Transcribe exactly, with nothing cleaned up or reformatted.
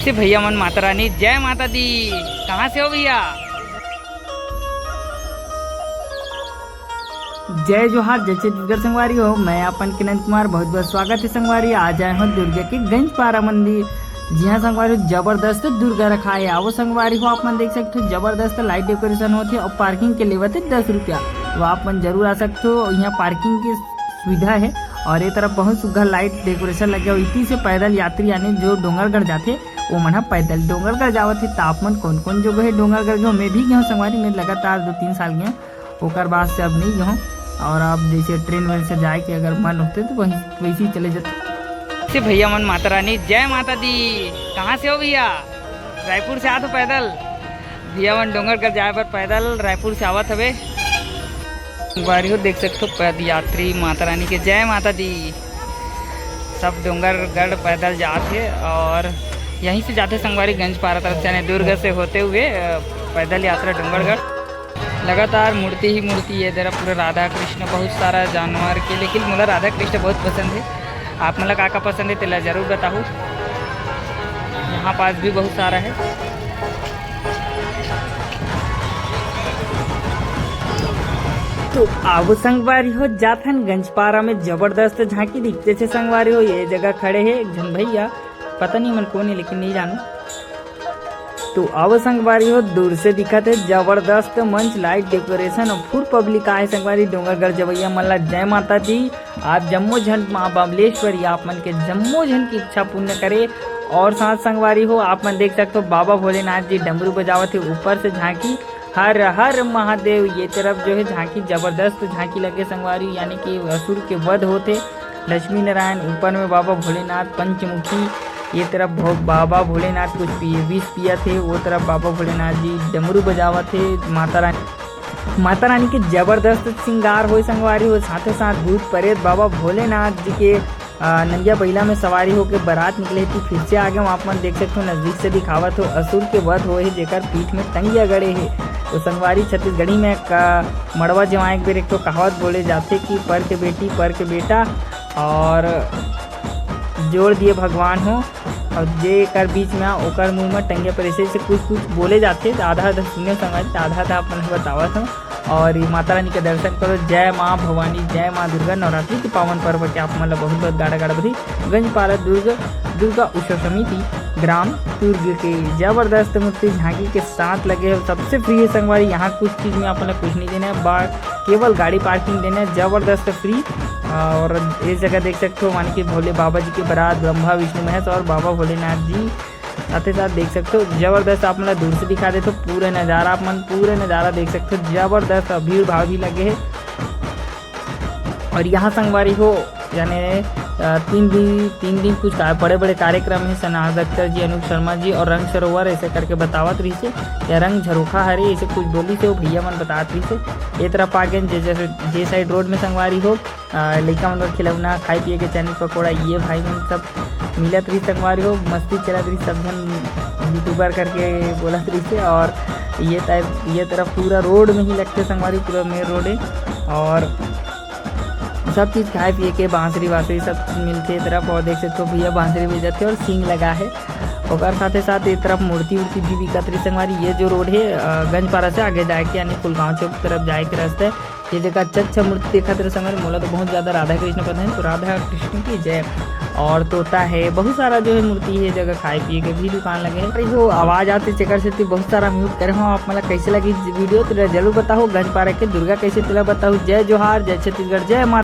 से भैया मन, माता रानी, जय माता दी। कहाँ से हो भैया? जय जोहार, जय छत्तीसगढ़ संगवारी हो। मैं अपन किरण कुमार, बहुत बहुत स्वागत है संगवारी। आज आए हो दुर्गा के गंजपारा मंदिर। जी हाँ संगवारी हो, जबरदस्त दुर्गा रखाए। आवो संगवारी हो, आप मन देख सकते हो जबरदस्त light decoration होती है और parking के लेवत है दस रुपया। तो आप मन जरूर आ सकते हो, यहाँ parking की सुविधा है। और ये तरफ बहुत सुघर light decoration लगे हो। इति से पैदल यात्री यानी जो डोंगरगढ़ जाथे, वो मन ह पैदल डोंगरगढ़ जावत हे। त आप मन कौन कौन जगह है डोंगरगढ़ गए हो? मैं भी गए हूँ संगवारी, मैं लगातार दो तीन साल गए हूँ, ओकर बाद से अब नहीं गए हूँ। और अब जैसे ट्रेन वेन से जाए के अगर मन होते तो वहीं वैसे ही चले जाते। से भैया मन, माता रानी, जय माता दी। कहाँ से हो भैया? रायपुर से आत हो पैदल? भैया मन डोंगरगढ़ जाए बर पैदल रायपुर से आवत हवे। संगवारी हो, देख सकते हो पदयात्री, माता रानी के जय माता दी। सब डोंगरगढ़ पैदल जात हे और यहीं से जाते संगवारी गंजपारा तरफ से, यानी दुर्ग से होते हुए, अ, पैदल यात्रा डोंगरगढ़। लगातार मूर्ति ही मूर्ति, ये तरफ पूरा राधा कृष्ण, बहुत सारा जानवर के, लेकिन मोला राधा कृष्ण बहुत पसंद है। आप मन ला का का पसंद है, तेला जरूर बताहू। यहाँ पास भी बहुत सारा है। तो आवो संगवारी हो, जाथन गंजपारा में जबरदस्त झांकी दिखते थे संगवारी हो। ये जगह खड़े है एक झन भैया, पता नहीं मन कौन है, लेकिन नहीं जानू। तो आवो संगवारी हो, दूर से दिखत है जबरदस्त मंच, light decoration और full public आए संगवारी। डोंगरगढ़ जवैया मन ला जय माता दी। आप जम्मो झन माँ बमलेश्वरी आप मन के जम्मो झन की इच्छा पूर्ण करे। और साथ संगवारी हो, आप मन देख सकते हो बाबा भोलेनाथ जी डमरू बजावत हे, ऊपर से झांकी हर हर महादेव। ये तरफ जो है झांकी, जबरदस्त झांकी लगे संगवारी, यानी कि असुर के वध होते। लक्ष्मी नारायण, ऊपर में बाबा भोलेनाथ पंचमुखी, ये तरफ भो-, बाबा भोलेनाथ कुछ पिए, विष पिया थे, वो तरफ बाबा भोलेनाथ जी डमरू बजावत हे। माता रानी, माता रानी के जबरदस्त श्रृंगार होए संगवारी हो, साथे साथ भूत प्रेत बाबा भोलेनाथ जी के, आ, नंदिया बैला में सवारी होके बारात निकले थी। फिर से आगे आप मन देख सकते हो, नजदीक से दिखावत हो, असुर के वध होए हे, जेकर पीठ में टंगिया गड़े हे। तो संगवारी, छत्तीसगढ़ी में एक, आ, मड़वा जवाएं के बेर एक ठो कहावत बोले जाथे कि "पर के बेटी, पर के बेटा", और जोड़ दिए भगवान हो। और जे एकर बीच में ओकर मुंह में टंगे पर ऐसे, ऐसे कुछ कुछ बोले जाथे, तो आधा आधा सुने संगवारी, तो आधा आधा अपन बतावत हूँ। और ये माता रानी के दर्शन करो। जय माँ भवानी, जय माँ दुर्गा। नवरात्रि के पावन पर्व के आप मन ला बहुत बहुत गाड़ा गाड़ा बधाई। गंजपारा दुर्ग, दुर्गा उत्सव समिति, ग्राम दुर्ग के जबरदस्त मूर्ति झांकी के साथ लगे हो। सबसे प्रिय संगवारी, यहाँ कुछ चीज में आप मन ला कुछ नहीं देना है, बा-, केवल गाड़ी parking देना है, जबरदस्त free। और ये जगह देख सकते हो, माने कि भोले बाबा जी के बारात, ब्रह्मा विष्णु महेश और बाबा भोलेनाथ जी। साथे साथ देख सकते हो, जबरदस्त आप मन ला दूर से दिखा देते हो, पूरे नजारा, आप मन पूरे नजारा देख सकते हो, जबरदस्त भीड़ भाड़ भी लगे है। और यहाँ संगवारी हो, यानी, अ, तीन दिन, तीन दिन कुछ का-, बड़े बड़े कार्यक्रम है। सना दत्तर जी, अनूप शर्मा जी और रंग सरोवर ऐसे करके बतावत रही से, या रंग झरोखा हरे ऐसे कुछ बोली से, वो भैया मन बतात रही से। ये तरफ आ गए जे, जैसे जे side road में संगवारी हो, अ, लइका मन बर खिलौना, खाए पिए के चानी पकौड़ा, ये भाई मन सब मिलत रही संगवारी हो, मस्ती चलत रही, सब झन YouTuber करके बोलत रही से। और ये type, ये तरफ पूरा road में ही लगते संगवारी, पूरा main road है। और सब चीज खाए पिए के, बांसुरी वांसुरी सब चीज मिलते ये तरफ। और देख सकते हो भैया बांसुरी बजाते और सींग लगा है। ओकर साथे साथ ये तरफ मूर्ति उर्ति भी बिकत रही संगवारी। ये जो road है, अ, गंजपारा से आगे जाए के, यानी फुलगांव चौक तरफ जाए के रास्ता है। ये जगह अच्छा अच्छा मूर्ति देखत रहे संगवारी, मोला तो बहुत ज्यादा राधा कृष्ण पसंद है, तो राधा कृष्ण की जय। और तोता है, बहुत सारा जो है मूर्ति है, जगह खाए पिए के भी दुकान लगे हैं। अरे जो आवाज आते चेकर से तो बहुत सारा mute करे हो, आप मन ला कैसे लगी video तो जरूर बताओ। गंजपारा के दुर्गा कैसे, तेला बताओ। जय जोहार, जय छत्तीसगढ़, जय माँ।